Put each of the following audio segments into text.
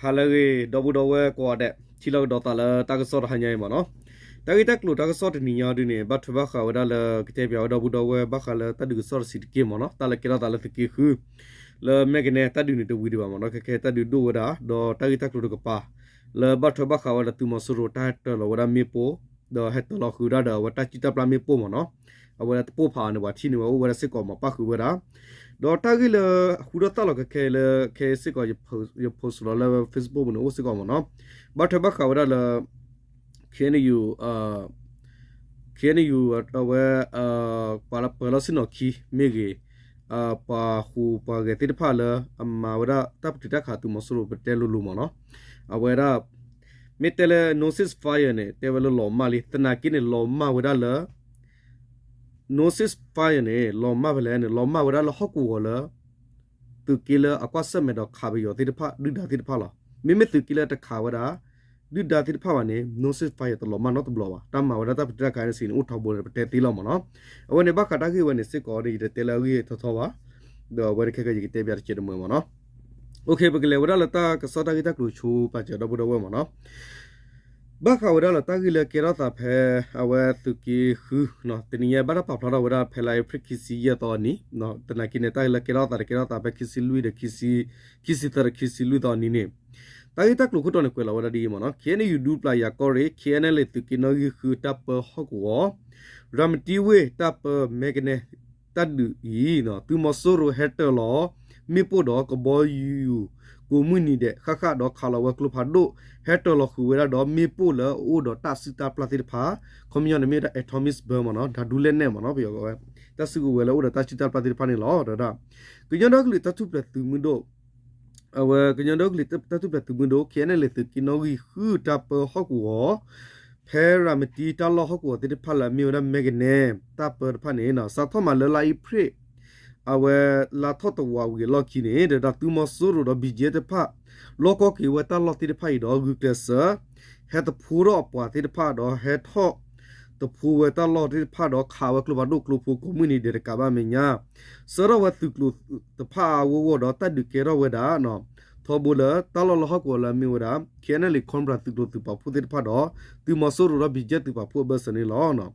ဟါလၢအဂ့ၤ ဒီပုၢ်ဒီဝဲၢ်ကိးဂၤဒဲး ထံၣ်လိာ်ကဒီးသးလၢတၢ်ကစီၣ်တဟါညါအံၤမ့ၢ်နီၤ. တၢ်ဂ့ၢ်တၢ်ကျိၤတၢ်ကစီၣ်တနံၤညါဒ်န့ၣ် ဘၣ်ထွဲဘၣ်ဃးဝဲဒၣ်လၢ ကတဲပၠးဝဲဒီပုၢ်ဒီဝဲၢ် ဘၣ်ဃးလၢတၢ်ဒုးကစီၣ်တဆံးတက့ၢ်မ့ၢ်နီၤ. တၢ်လၢကဲထီၣ်သးလၢသုးက့ဃု လၢမဲၢ်ကနဲ တၢ်ဒုးန့ၣ်တဝံၤဒံးဘၣ်မ့ၢ်နီၤ. ခဲခဲတၢ်ဒုးဒိၣ်ဝဲဒၣ် ဒီးတၢ်ဂ့ၢ်တၢ်ကျိၤတကပၤ လၢဘၣ်ထွဲဘၣ်ဃးဝဲဒီးသုးမီၤစိရိၤတၢ်ဟဲတၢၤလီၤဝဲဒၣ်မ့ၣ်ပိၢ် ဒီးဟဲတၢၤလီၤဃုာ်ဝဲဒၣ်ဒီးအဝဲတၢ်စံၣ်တၢ်ပျၢ်မ့ၣ်ပိၢ်မ့ၢ်နီၤ. အဝဲဒၣ်တပိၢ်ဖးအီၤန့ၣ် ပှၤထံၣ်န့ၢ်ဝဲအိၣ်ဝဲဒၣ်စ့ၢ်ကီးမ့ၢ်ပၣ်ဃုာ်ဝဲဒၣ်. ဒီးတၢ်ဂ့ၢ်လၢအဃုထီၣ်သၣ်လီၤခဲခဲအံၤလၢ ခဲအံၤစ့ၢ်ကီး ယ post လီၤလၢ Facebook ပူၤန့ၣ်အိၣ်စ့ၢ်ကီးမ့ၢ်နီၤ. ဘၣ်ထွဲဘၣ်ဃးဝဲဒၣ်လၢ KNU KNU အဝဲ ပှၤလၢပၢၤလီၢ်ဆ့ၣ်နီၤခံမ့ၢ်ဂ့ၤ, ပှၤဃူပှၤဂဲၤသ့ၣ်တဖၣ်လၢအမၤဝဲဒၣ်တၢ်ပတုာ်တၢ်ခးသုးမီၤစိရိၤ ပတဲလိၤလိၤမ့ၢ်နီၤ. အဝဲဒၣ် မ့ၢ်တဲလၢ no ceasefire န့ၣ် တဲဝဲလၢလီၤမၢ်လံ သနာ်က့န့ၣ် လီၤမၢ်ဝဲဒၣ်လၢ no ceasefire န့ၣ် လီၤမၢ်ဖဲလဲၣ်န့ၣ် လီၤမၢ်ဝဲဒၣ်လၢဟီၣ်ကဝီၤလၢ သုးက့လၢအကွၢ်ဆၢၣ်မဲာ်ဒီးခးပယီၤသ့ၣ်တဖၣ် ဒုၣ်ဒါသ့ၣ်တဖၣ်လီၤ. မ့မ့ၢ်သုးက့လၢတခးဝဲဒၣ် ဒုၣ်ဒါသ့ၣ်တဖၣ်ဘၣ်န့ၣ် no ceasefire တလီၤမၢ်နီတဘျီဘၣ်. တၢ်မၤဝဲဒၣ်တၢ်ပတုာ်တၢ်ခးန့ၣ်စ့ၢ်န့ၣ် အိၣ်ထီဘိန့ၣ် ပတဲသ့လီၤမ့ၢ်နီၤ. အဝဲန့ၣ်ဘၣ်ဃးတၢ်ဂ့ၢ်ဝဲန့ၣ်စ့ၢ်ကီး ယတတဲလၢအဂ့ၢ်ထီထီဘၣ်, ဒီးအဝဲန့ၣ်ခဲကဲယကတဲပၠးတစဲးတမှဲၤမ့ၢ်နီၤ. ပကလဲၤဝဲဒၣ်လၢတၢ်ကစီၣ်တၢ်ဂ့ၢ်တၢ်ကျိၤဆိပာ်စၢၤဒီပုၢ်ဒီဝဲၢ်မ့ၢ်နီၤ. ဘၣ်ဃးဝဲဒၣ်လၢတၢ်ဂ့ၢ်လၢကဲထီၣ်သးဖဲ အဝဲသုးက့ဃု တနံၤညါဘၣ်တၢ်ပာ်ဖျါထီၣ်ဝဲဒၣ်ဖဲလါအ့ဖြ့ၣ်ခံဆံယဲၢ်သီအနံၤ, သနာ်က့န့ၣ် တၢ်ဂ့ၢ်လၢကဲထီၣ်သးန့ၣ် ကဲထီၣ်သးဖဲခံဆံလွံၢ်ဒီး ခံဆံသၢဒီးခံဆံလွံၢ်သီအနံၤန့ၣ်, တၢ်ဂ့ၢ်တၢ်ကျိၤခိၣ်တီန့ၣ်ကွဲးလီၤဝဲဒၣ်ဒ်အံၤမ့ၢ်နီၤ. KNU ဒူပျၢ်ယၤကီၢ်ရ့ၣ် KNLA သုးက့နီၣ်ဂံၢ်ဃုတၢ်ပၢဟီၣ်ကဝီၤ ရၤမတံဝ့ၢ်တၢ်ပၢမဲကနဲ တၢ်ဒုးအံၤ သုးမီၤစိရိၤဟဲတၢၤလီၤ မ့ၣ်ပိၢ်ဒီးကဘီယူၤ ကိးမုၢ်နံၤဒဲးဃၣ်ဃၣ်ဒီးခးလီၤဝဲကျိဖးဒိၣ် ဟဲတၢၤလီၤဃုာ်ဝဲဒၣ်ဒီးမ့ၣ်ပိၢ်လၢအအိၣ်ဒီးတၢ်စုၣ်တၢ်ပျၢ်သ့ၣ်တဖၣ်, ခီပညီန့ၣ်မ့ၢ်ဝဲဒၣ် atomic bomb မ့ၢ်နီၤ, ဓာတုလက်နက် မ့ၢ်နီၤ, ပယီၤဝဲ တၢ်စုကဝဲၤလၢအိၣ်ဒီးတၢ်စုၣ်တၢ်ပျၢ်သ့ၣ်တဖၣ်န့ၣ်လီၤ. ဒီး ကညီဒီကလုာ်တၢ်ထူၣ်ဖျဲးသုးမုၢ်ဒိၣ် အဝဲကညီဒီကလုာ်တၢ်ထူၣ်ဖျဲးသုးမုၢ်ဒိၣ် KNLA သုးက့နီၣ်ဂံၢ်ဃုတၢ်ပၢဟီၣ်ကဝီၤ ဖဲရၤမတံတၢ်လီၢ်ဟီၣ်ကဝီၤသ့ၣ်တဖၣ်လၢအမ့ၢ်ဝဲဒၣ်မဲကနဲ တၢ်ပၢတဖၣ်န့ၣ် စးထီၣ်မးလၢလါအ့ဖြ့ၣ် အဝဲလါထီၣ်တဝးဝံၤအလီၢ်ခံန့ၣ် ဒီးဒၣ်သုးမီၤစိရိၤဒီး ဘီကၠဲတဖၣ် လီၢ်ကီၢ်က့ၤဝဲတၢ်လီၢ်သ့ၣ်တဖၣ်အံၤဒီး ဂုာ်ကျဲးစၢး ဟဲသဖှိထီၣ်အပှၤသ့ၣ်တဖၣ်ဒီး ဟဲထီၣ်သဖှိဝဲတၢ်လီၢ်သ့ၣ်တဖၣ်ဒီး ခးဝဲကျိဖးဒိၣ်ကျိဖိကိးမုၢ်နံၤဒဲးတကးဘၣ်အမဲာ်ညါ ဆှၢထီၣ်ဝဲသုးကျိၤတဖၣ်အါအါဂီၢ်ဂီၢ်ဒီး တၢ်ဒုးကဲထီၣ်ဝဲဒၣ် ထီဘိလၢတၢ်လီၢ်လၢဟီၣ်ကဝီၤလၢအမ့ၢ်ဝဲဒၣ် KNLA Cobra သုးကျိၤသုးပာ်ဖှိၣ်သ့ၣ်တဖၣ်ဒီး သုးမီၤစိရိၤဒီး ဘီကၠဲသုးပာ်ဖှိၣ်အဘၢၣ်စၢၤန့ၣ်လီၤ.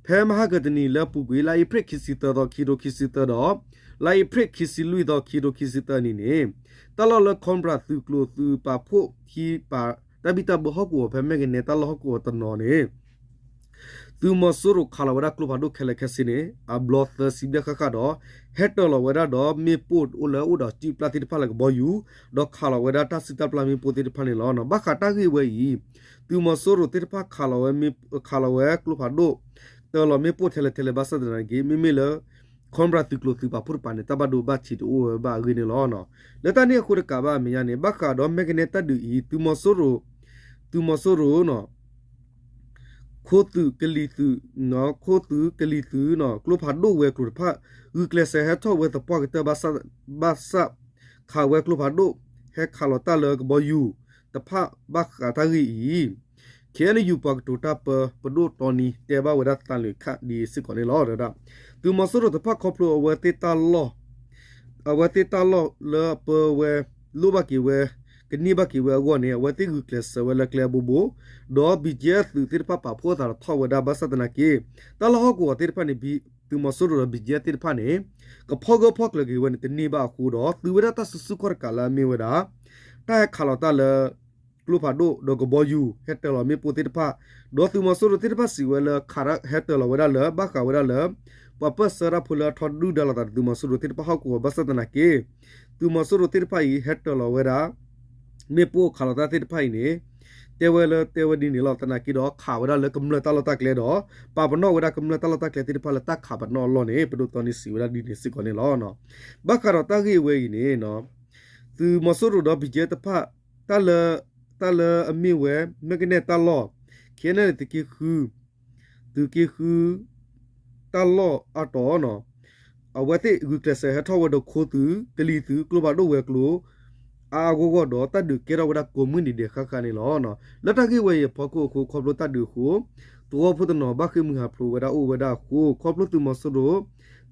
ဖဲမဟါကတနံၤလၢအပူၤကွံာ် လါအ့ဖြ့ၣ်ခံဆံသၢသီ ခံထိခံဆံသၢဒီး လါအ့ဖြ့ၣ်ခံဆံလွံၢ်သီ ခံထိခံဆံသၢနံၤန့ၣ် တၢ်လီၢ်လၢ Cobra သုးကျိၤသုးပာ်ဖှိၣ်ခံပာ် တၢ်ဘံၣ်တၢ်ဘၢဟီၣ်ကဝီၤဖဲမဲကနဲ တၢ်လီၢ်ဟီၣ်ကဝီၤတနီၤန့ၣ် သုးမီၤစိရိၤခးလီၤဝဲဒၣ်ကျိဖးဒိၣ်ခဲလၢာ်ခဲဆ့န့ၣ် အဘျီသၢဆံဘျဲၣ်ဃၣ်ဃၣ်ဒီး ဟဲတၢၤလီၤဝဲဒၣ်ဒီးမ့ၣ်ပိၢ်အိၣ်လၢအိၣ်ဒီးစုၣ်ပျၢ်သ့ၣ်တဖၣ်လၢကဘီယူၤ ဒီးခးလီၤဝဲဒၣ်တၢ်စုၣ်တၢ်ပျၢ်မ့ၣ်ပိၢ်သ့ၣ်တဖၣ်န့ၣ်လီၤ. ဘၣ်ဃးတၢ်ဂ့ၢ်ဝဲအံၤ သုးမီၤစိရိၤသ့ၣ်တဖၣ်ခးလီၤဝဲမ့ၣ် ခးလီၤဝဲကျိဖးဒိၣ် တၢၤလီၤမ့ၣ်ပိၢ်ထဲလဲၣ်ထဲလဲၣ်ဘၣ်ဆၣ်သနာ်က့ မ့မ့ၢ်လၢ Cobra သုးကျိၤသုးပာ်ဖှိၣ်တပၤန့ၣ် တၢ်ဘၣ်ဒိဘၣ်ထံးတအိၣ်ဝဲဘၣ်အဂ့ၢ်န့ၣ်လီၤ. လၢတၢ်န့ၣ်အဃိတကးဘၣ်အမဲာ်ညါန့ၣ် ဘၣ်ဃးဒီးမဲကနဲတၢ်ဒုးအံၤ သုးမီၤစိရိၤ သုးမီၤစိရိၤ ခိသုးကလံၤသုး ခိသုးကလံၤသုး ကျိဖးဒိၣ်ဝဲၤကျိၤတဖၣ် ဂုာ်ကျဲးစၢးဟဲထီၣ်ဝဲသပှၢ်ကတၢၢ် ဘၣ်ဆၣ် ခးဝဲကျိဖးဒိၣ် ဟဲခးလီၤတၢ်လၢကဘီယူၤတဖၣ် ဘၣ်ဃးတၢ်ဂ့ၢ်အံၤ KNU ပှၤကတိၤတၢ်ပၢ ပဒိၣ်တီနံၤ တဲဘၣ်ဝဲဒၣ်သးလွံၢ်ခၣ်ဒ်စ့ၢ်ကီးန့ၣ်လီၤ. သုးမီၤစိရိၤတဖၣ်ခီဖျိအဝဲသ့ၣ်တၢ်လီၢ် အဝဲသ့ၣ်တၢ်လီၢ်လၢအပၢဝဲ လိၣ်ဘၣ်က့ၤဝဲ ကန့ၢ်ဘၣ်က့ၤဝဲအဂီၢ်န့ၣ် အဝဲသ့ၣ်ဂုာ်ကျဲးစၢးဝဲလၢကျဲအဘိဘိ ဒီး ဘီကၠဲ သုးသ့ၣ်တဖၣ်ပာ်ဖှိၣ်အသးထီၣ်ဝဲဒၣ်ဘၣ်ဆၣ်သနာ်က့ တၢ်လီၢ်ဟီၣ်ကဝီၤသ့ၣ်တဖၣ်န့ၣ် သုးမီၤစိရိၤဒီး ဘီကၠဲသ့ၣ်တဖၣ်န့ၣ် ကဖီၣ်ဂၢၢ်ဖီၣ်ကျၢၤက့ၤဝဲန့ၣ် တန့ၢ်ဘၣ်အဃိဒီး သုးဝဲဒၣ်တၢ်စုဆူၣ်ခီၣ်တကးလၢအမ့ၢ်ဝဲဒၣ် တၢ်ဟဲခးလီၤတၢ်လၢ ကျိဖးဒိၣ်ဒီးကဘီယူၤ ဟဲတၢၤလီၤမ့ၣ်ပိၢ်သ့ၣ်တဖၣ်, ဒီးသုးမီၤစိရိၤသ့ၣ်တဖၣ်စံးဝဲလၢ ခးဟဲတၢၤလီၤဝဲဒၣ်လၢ ဘၣ်ဃးဝဲဒၣ်လၢ ပှၤပၢၢ်ဆၢတၢ်ဖိလၢအထီဒုၣ်ဒါလိာ်သးဒီးသုးမီၤစိရိၤသ့ၣ်တဖၣ်ဟီၣ်ကဝီၤဘၣ်ဆၣ်သနာ်က့ သုးမီၤစိရိၤသ့ၣ်တဖၣ်အံၤ ဟဲတၢၤလီၤဝဲဒၣ် မ့ၣ်ပိၢ်ခးလီၤတၢ်သ့ၣ်တဖၣ်အံၤန့ၣ် တဲဝဲလၢတဲဝဲဒ်န့ၣ်လီၤ. သနာ်က့ဒီး ခးဝဲဒၣ်လၢကမျၢၢ်တၢ်လီၢ်တၢ်ကျဲဒီး ပာ်ပနီၣ်ဝဲဒၣ်ကမျၢၢ်တၢ်လီၢ်တၢ်ကျဲသ့ၣ်တဖၣ်လၢတၢ်ခးပနီၣ်အလီၢ်န့ၣ် ပဒိၣ်တီနံၤစံးဝဲဒၣ်ဒ်န့ၣ်စ့ၢ်ကီးန့ၣ်လီၤ. ဘၣ်ဃးဒီးတၢ်ဂ့ၢ်ဝဲအံၤန့ၣ် သုးမီၤစိရိၤဒီး ဘီကၠဲတဖၣ် တၢ်လၢ တၢ်လၢအမ့ၢ်ဝဲ မဲၢ်ကနဲၣ်တၢ်လီၢ် KNLA သုးက့ဃု သုးက့ဃု တၢ်လီၢ်အါတီၤ အဝဲသ့ၣ်ဂုာ်ကျဲးစၢးဟဲထီၣ်ဝဲဒီးခိသုး ကလံၤသုး ကျိဖးဒိၣ်ဝဲၤကျိၤ အါအါဂီၢ်ဂီၢ်ဒီး တၢ်ဒုးကဲထီၣ်ဝဲဒၣ်ကိးမုၢ်နံၤဒဲးဃၣ်ဃၣ်န့ၣ်လီၤ. လၢတၢ်ဂ့ၢ်ဝဲအံၤအဖီခိၣ်အဃိ ခီဖျိတၢ်ဒုးအဃိ သဝီဖိတနီၤဘၣ်ဃ့ၢ်မှံဟးဖျိးဝဲဒၣ်အိၣ်ဝဲဒၣ်အဃိ ခီဖျိသုးမီၤစိရိၤ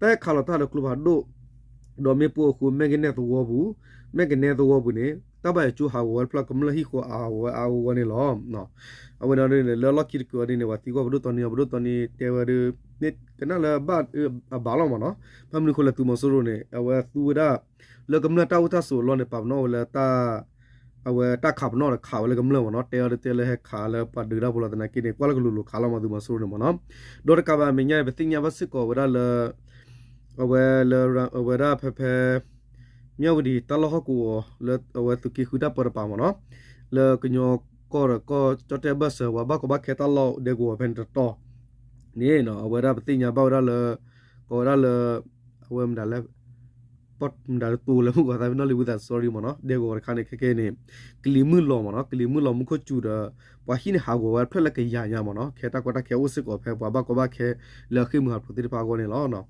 တၢ်ဟဲခးလီၤတၢ်လၢကျိဖးဒိၣ် ဒီးမ့ၣ်ပိၢ်အဃိ မဲၢ်ကနဲၣ်သဝီပူၤ မဲၢ်ကနဲၣ်သဝီပူၤန့ၣ် တၢ်ဘၣ်ယိၣ်ကၠိဟးဂီၤဝဲတဖျၢၣ်ကမျၢၢ်ဟံၣ်ဃီအဝဲအါဂီၢ်ဂီၢ်န့ၣ်လီၤ. အဝဲန့ၣ်ဒ်န့ၣ် လၢလီၢ်ခံတကုးအီၤဒ်န့ၣ် ပှၤသံကွၢ်ပဒိၣ်တီနံၤ ပဒိၣ်တီနံၤတဲဝဲဒ် ကနၣ်လၢဘၣ်အဘၣ်လီၤမ့ၢ်နီၤ, ဘၣ်မနုၤဃိလဲၣ် သုးမီၤစိရိၤန့ၣ် အဝဲသူဝဲဒၣ် လၢကမျၢၢ်တၢ်အိၣ်တၢ်ဆိးအလီၢ်န့ၣ် ပာ်ပနီၣ်ဝဲလၢ အဝဲတၢ်ခးပနီၣ်ဒီးခးဝဲလၢကမျၢၢ်မ့ၢ်နီၤ, တဲအီၤဒ်တဲလၢဟဲခးလၢပှၤဒုးတၢ်ဖိလီၤ သနာ်က့န့ၣ် ကွၢ်လၢကလိၤလိၤခးလီၤမ့ၢ်သုးမီၤစိရိၤန့ၣ်မ့ၢ်နီၤ, ဒီးတကးဘၣ်အမဲာ်ညါန့ၣ် ပသ့ၣ်ညါဘၣ်စ့ၢ်ကီးဝဲဒၣ်လၢ အဝဲလၢ အဝဲဒၣ်ဖဲဖဲ မၠၣ်ဝတံၤတၢ်လီၢ်ဟီၣ်ကဝီၤလၢ အဝဲသုးက့ဃုတၢ်ပၢတပၤမ့ၢ်နီၤ, လၢကညီကီၢ်ဒီးကီၢ်ကၠီၣ်တဲၣ်ဘၢၣ်စၢၤ ပှၤဘၣ်ကီဘၣ်ခဲတၢ်လီၢ်ဒဲကဝီၤဖဲန့ၣ်တတီၤန့ၣ် အဝဲဒၣ်ပသ့ၣ်ညါဘၣ်ဝဲဒၣ်လၢ ကိးဝဲဒၣ်လၢ အဝဲမတၤလဲၣ် မတၤလၢတိၤလၢမုၢ်ကီၢ်သးဖဲနီၣ်လံဝံသး sorry မ့ၢ်နီၤ, ဒဲကဝီၤတခါန့ၣ် ခဲကဲန့ၣ် ကလံၤမုၢ်လီၤမ့ၢ်နီၤ, ကလံၤမုၢ်လီၤမူခိၣ်စူၤဒီး ပှၤဟံၣ်န့ၣ်ဟးဂီၤဝဲဖျၢၣ်လၢကယၤညါမ့ၢ်နီၤ, ခဲတၢ်ကီတၢ်ခဲအိၣ်စ့ၢ်ကီးဖဲပှၤဘၣ်ကီဘၣ်ခဲလၢအဃ့ၢ်မှံဟးဖျိးသ့ၣ်တဖၣ်အဂီၢ်န့ၣ်လီၤ.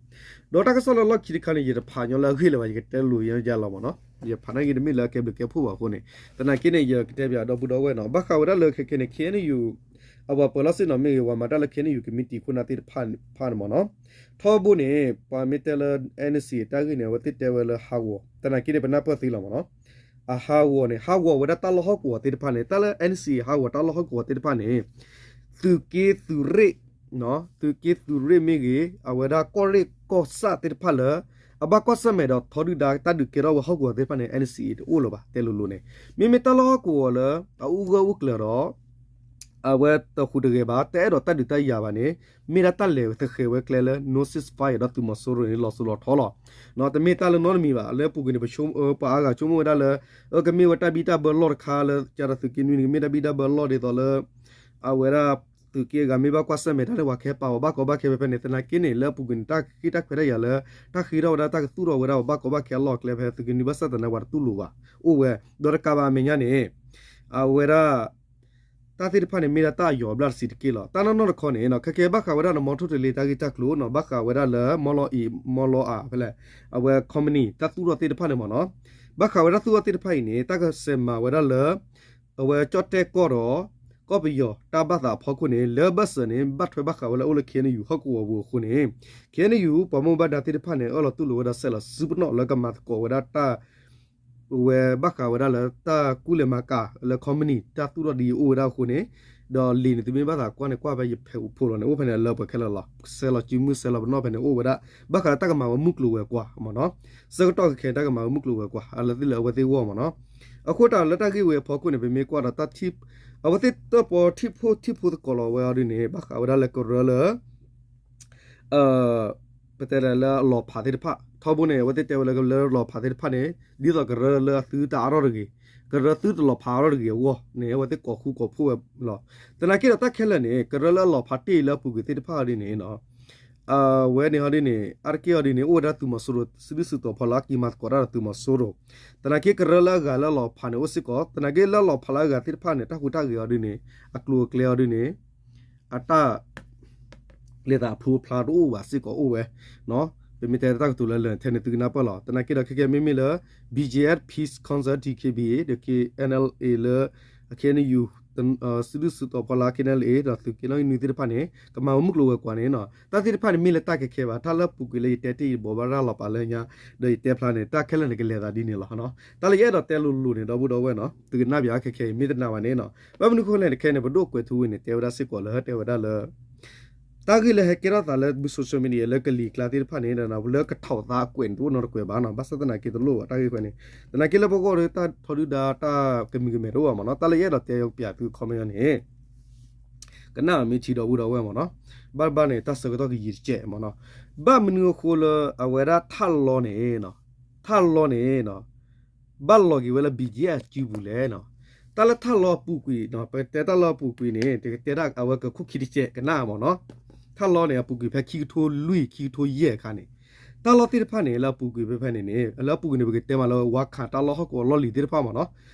ဒီးတၢ်ကစီၣ်လၢလီၢ်ခံတခါန့ၣ် ယတဖးညီလၢအဂ့ၢ်လၢၤဘၣ်, ယကတဲလိာ်ယဲယဲလီၤမ့ၢ်နီၤ, ယဖးနာ်က့တမ့ၢ်လၢအကဲဘျုးကဲဖှိၣ်ဘၣ်အဃိန့ၣ်, သနာ်က့န့ၣ် ယကတဲပၠးဒီပုၢ်ဒီဝဲၢ်နီၤ, ဘၣ်ဃးဝဲဒၣ်လၢခဲကဲန့ၣ် ခ့ၣ်အဲၣ်ယူၣ် အဝဲပှၤလီၢ်ဆ့ၣ်နီၤမ့ၢ်ဂ့ၤ ပှၤမၤတၢ်လၢ ခ့ၣ်အဲၣ်ယူၣ် ကမံးတံာ်ခိၣ်နၢ်သ့ၣ်တဖၣ်န့ၣ်မ့ၢ်နီၤ, ထီဘိန့ၣ် ပှၤမ့ၢ်တဲလၢ NCA တၢ်ဂ့ၢ်န့ၣ် အဝဲသ့ၣ်တဲဝဲလၢဟးဂီၤ, သနာ်က့န့ၣ် ပနၢ်ပၢၢ်သ့လီၤမ့ၢ်နီၤ, အဟးဂီၤန့ၣ် ဟးဂီၤဝဲဒၣ်တၢ်လီၢ်ဟီၣ်ကဝီၤသ့ၣ်တဖၣ်န့ၣ် တၢ်လၢ NCA ဟးဂီၤတၢ်လီၢ်ဟီၣ်ကဝီၤသ့ၣ်တဖၣ်န့ၣ် သုးက့သုးရ့ၣ် သုးက့သုးရ့ၣ်မ့ၢ်ဂ့ၤ အဝဲဒၣ်ကီၢ်ရ့ၣ်ကီၢ်ဆၣ်သ့ၣ်တဖၣ်လၢ အဘၣ်ကွၢ်ဆၢၣ်မဲာ်ဒီးထီဒုၣ်ဒါတၢ်ဒုးကဲထီၣ်ဝဲဟီၣ်ကဝီၤသ့ၣ်တဖၣ်န့ၣ် NCA တအိၣ်လၢၤဘၣ် တဲလိၤလိၤန့ၣ်, မ့မ့ၢ်တၢ်လီၢ်ဟီၣ်ကဝီၤလၢ အအိၣ်ဂၢၢ်အိၣ်ကျၢၤဒီး အဝဲတဟူးတဂဲၤဘၣ် တအဲၣ်ဒိးတၢ်ဒုးတၢ်ယၤဘၣ်န့ၣ် မ့ၢ်ဒၣ်တၢ်လဲၤသဃဲၤဝဲကျဲလၢ no ceasefire ဒီးသုးမီၤစိရိၤန့ၣ် လီၤစိၤလီၤထီလီၤ. တမ့ၢ်တၢ်လၢနီတမံၤဘၣ် လၢအပူၤကွံာ်န့ၣ် ပှၤအါဂၤဆိကမိၣ်ဝဲဒၣ်လၢ အကမ့ၢ်ဝဲတၢ်ဘံၣ်တၢ်ဘၢလီၢ်တခါလၢ ကဒီးသုးက့နွံန့ၣ် ကမ့ၢ်တၢ်ဘံၣ်တၢ်ဘၢလီၢ်ဒ်သိးလၢ အဝဲဒၣ် သုးက့အဂၤမ့ၢ်ဘၣ်ကွၢ်ဆၢၣ်မဲာ်တၢ်လၢပှၤကဟဲပာ်ဝဲဘၣ်ကီဘၣ်ခဲဖဲဖဲန့ၣ် သနာ်က့န့ၣ် လၢအပူၤကွံာ်န့ၣ် တၢ်ဃ့တၢ်ခွဲးတၢ်ယာ်လၢ တၢ်ဃ့ထီၣ်ဝဲဒၣ်တၢ်ကသူၣ်ထီၣ်ဝဲဒၣ်ပှၤဘၣ်ကီဘၣ်ခဲအလီၢ်အကျဲဖဲသုးက့နွံဘၣ်ဆၣ်သနာ်က့ ပှၤတတူၢ်လိာ်ဘၣ် အိၣ်ဝဲ ဒီးတကးဘၣ်အမဲာ်ညါန့ၣ် အဝဲဒၣ် တၢ်သ့ၣ်တဖၣ်န့ၣ် မ့ၢ်ဒၣ်တၢ်အယီၤအဘျၣ်တဆံးတက့ၢ်လီၤ. တၢ်နီၢ်နီၢ်တခီန့ၣ် ခဲကဲဘၣ်ဃးဝဲဒၣ်ဒီး မီထိၣ်တလ့ၤတၢ်ဂ့ၢ်တၢ်ကျိၤနီၤ ဘၣ်ဃးဝဲဒၣ်လၢ မီလီၤအံၤ မီလီၤအါဖဲလဲၣ် အဝဲ company တၢ်သူၣ်ထီၣ်သ့ၣ်တဖၣ်န့ၣ်မ့ၢ်နီၤ ဘၣ်ဃးဝဲဒၣ်သူၣ်ထီၣ်သ့ၣ်တဖၣ်အံၤန့ၣ် တၢ်ကစဲးမၤဝဲဒၣ်လၢ အဝဲကၠီၣ်တဲၣ်ကီၢ်ဒီး ကီၢ်ပယီၤတၢ်ဘၣ်သးအဖီခိၣ်န့ၣ် လၢဘၢၣ်စၢၤန့ၣ် ဘၣ်ထွဲဘၣ်ဃးဝဲလၢအိၣ်လၢ ခ့ၣ်အဲၣ်ယူၣ် ဟီၣ်ကဝီၤပူၤအဃိန့ၣ် ခ့ၣ်အဲၣ်ယူၣ် ပှၤဘၣ်မူဘၣ်ဒါသ့ၣ်တဖၣ်န့ၣ် အၢၣ်လီၤတူၢ်လိာ်ဝဲဒီးဆဲးလီၤစုပနီၣ်လၢကမၤသကိးဝဲဒၣ်တၢ် ဝဲဘၣ်ဃးဝဲဒၣ်လၢတၢ်ကူၣ်လဲၤမၤကၤလၢ company တၢ်သူၣ်ထီၣ်ဒ်အံၤအိၣ်ဝဲဒၣ်အဃိန့ၣ် ဒီးလံာ်န့ၣ် သုမ့ၢ်ဘၣ်သးကွၢ်န့ၣ် ကွၢ်ဖဲယဖဲးအိၣ်ဖိးလီၤန့ၣ် အိၣ်ဖဲန့ၣ်အလၢပှဲၤခဲလၢာ်လီၤ. ဆဲးလီၤစုမုၢ်ဆဲးလီၤပနီၣ်ဖဲန့ၣ်အိၣ်ဝဲဒၣ် ဘၣ်ဃးလၢတၢ်ကမၤဝဲမုၢ်ကျိၤဝဲၤကွာ်မ့ၢ်နီၤ ဆၢကတီၢ်ခဲခဲတၢ်ကမၤဝဲမုၢ်ကျိၤဝဲၤကွာ် အလၢသ့ၣ်လၢအဝဲသ့ၣ်ဂီၢ်မ့ၢ်နီၤ အဃိတၢ်လၢတၢ်ဂ့ၢ်ဝဲအဖီခိၣ်န့ၣ် ပမ့ၢ်ကွၢ်ဒီးတၢ်ထံၣ် အဝဲသ့ၣ်တၢၣ်ပီထံၣ်ဖိထံၣ်ဖိသကိးလီၤဝဲအီၤဒ်န့ၣ် ဘၣ်ဃးဝဲဒၣ်လၢကရၢလၢ ပတဲဒၣ်လၢအလီၤဖးသ့ၣ်တဖၣ် ထီဘိန့ၣ် အဝဲသ့ၣ်တဲဝဲလၢကရၢလၢအလီၤဖးသ့ၣ်တဖၣ်န့ၣ် ဒ်သိးကရၢလၢအသုတအါထီၣ်တဂ့ၤ ကရၢသုတလီၤဖးအါထီၣ်တဂ့ၤအဂီၢ်န့ၣ် အဝဲသ့ၣ်ကိးဃူကိးဖိးဝဲလီၤ. သနာ်က့ဒီးတၢ်ခဲလၢာ်န့ၣ် ကရၢလၢအလီၤဖးတ့ၢ်လၢအပူၤကွံာ်သ့ၣ်တဖၣ်အီၤဒ်န့ၣ် အဝဲန့ၣ်ဟီဒ်န့ၣ် အါတက့ၢ်အီၤဒ်န့ၣ် အိၣ်ဝဲဒၣ်သုးမီၤစိရိၤ စုဒုၣ်စုတီၤဖီလာ်က့ၤမၤသကိးတၢ်ဒီးသုးမီၤစိရိၤ သနာ်က့ကရၢလၢအဂၤလၢအလီၤဖးန့ၣ် အိၣ်စ့ၢ်ကီး သနာ်က့လၢအလီၤဖးလၢအဂၤသ့ၣ်တဖၣ်န့ၣ် တၢ်ဟူးတၢ်ဂဲၤအီၤဒ်န့ၣ် အကျိၤအကျဲအီၤဒ်န့ၣ် အတၢ် လဲၤသးအဖျိအဖျါတအိၣ်ဘၣ်စ့ၢ်ကီးအိၣ်ဝဲ ပမ့ၢ်တဲတၢ်ကတိၤလၢလၢာ်ထဲန့ၣ် သုကနၢ်ပၢၢ်လီၤ. သနာ်က့ဒီးခဲကဲမ့မ့ၢ်လၢ BGF Peace Council DKBA ဒီး KNLA လၢ KNU စုဒုၣ်စုတီၤဖီလာ် KNLA ဒီးသုးက့နီၣ်ဂံၢ်နွံသ့ၣ်တဖၣ်န့ၣ် ကမၤဝဲမုၢ်ကျိၤဝဲၤကွာ်န့ၣ် တၢ်သ့ၣ်တဖၣ်န့ၣ်မ့ၢ်လၢတၢ်ခဲခဲဘၣ် တၢ်လၢအပူၤကွံာ်လၢယတဲတ့ၢ်ယဘိးဘၣ်ရၤလီၤပာ်လၢညါ ဒီးယတဲဖျါန့ၣ် တၢ်ခဲလၢာ်န့ၣ်ကလဲၤသးဒ်န့ၣ်လီၤ. တၢ်လၢယအဲၣ်ဒိးတဲလိၤလိၤန့ၣ် ဒီပုၢ်ဒီဝဲၢ်နီၤ သုကနၣ်ပၠးခဲခဲအံၤ မ့ၢ်တနာ်ဘၣ်န့ၣ်နီၤ ဘၣ်မနုၤအဃိလဲၣ်န့ၣ် ခဲအံၤန့ၣ် ပဒိၣ်ကွဲးထူဝ့န့ၣ် တဲဝဲဒၣ်စ့ၢ်ကီးလၢတဲဝဲဒၣ်လၢ တၢ်ဂ့ၢ်လၢဟဲကဲထီၣ်သးလၢ social media လၢကလံၤကျါသ့ၣ်တဖၣ်န့ၣ် လၢကထီၣ်သးအကွဲးန့ၣ် တအိၣ်နီတကွဲးဘၣ်နီၤ ဘၣ်ဆၣ်သနာ်က့တလိၣ်ဘၣ်တၢ်ဂ့ၢ်ခွဲးန့ၣ် သနာ်က့လၢပဂီၢ်ဒီးတၢ်ထီဒုၣ်ဒါတၢ်ကမံၤကမဲာ်တအိၣ်ဘၣ်မ့ၢ်နီၤ တၢ်လၢယအဲၣ်ဒိးတဲပၠးသု comment န့ၣ် ကနၣ်မ့ၢ်ထံဒီပုၢ်ဒီဝဲၢ်မ့ၢ်နီၤ ဘၣ်တဘၣ်န့ၣ် တၢ်ဆၢကတီၢ်ကယံာ်တကဲးမ့ၢ်နီၤ ဘၣ်မနုၤအဃိလၢအဝဲဒၣ်ထၣ်လီန့ၣ် ထၣ်လီန့ၣ် ဘၣ်လီၤက့ၤဝဲလၢ BGF စုပူၤလဲၣ်နီၤ တၢ်လၢထၣ်လီအပူၤကွံာ် ပတဲတၢ်လီအပူၤကွံာ်န့ၣ် တကတဲဒၣ်အဝဲကခိၣ်ခံတကဲးကနၣ်မ့ၢ်နီၤ ထၣ်လီန့ၣ် အပူၤကွံာ်ဖဲခံကထိလွံၢ် ခံကထိယဲၢ်အခါန့ၣ် တၢ်လီၢ်သ့ၣ်တဖၣ်န့ၣ် လၢအပူၤကွံာ်ဖဲဖဲန့ၣ်န့ၣ် လၢအပူၤကွံာ်န့ၣ် ပကတဲမးလၢ ဝါခးတၢ်လီၢ်ဟီၣ်ကဝီၤလီၢ်လံၤသ့ၣ်တဖၣ်မ့ၢ်နီၤ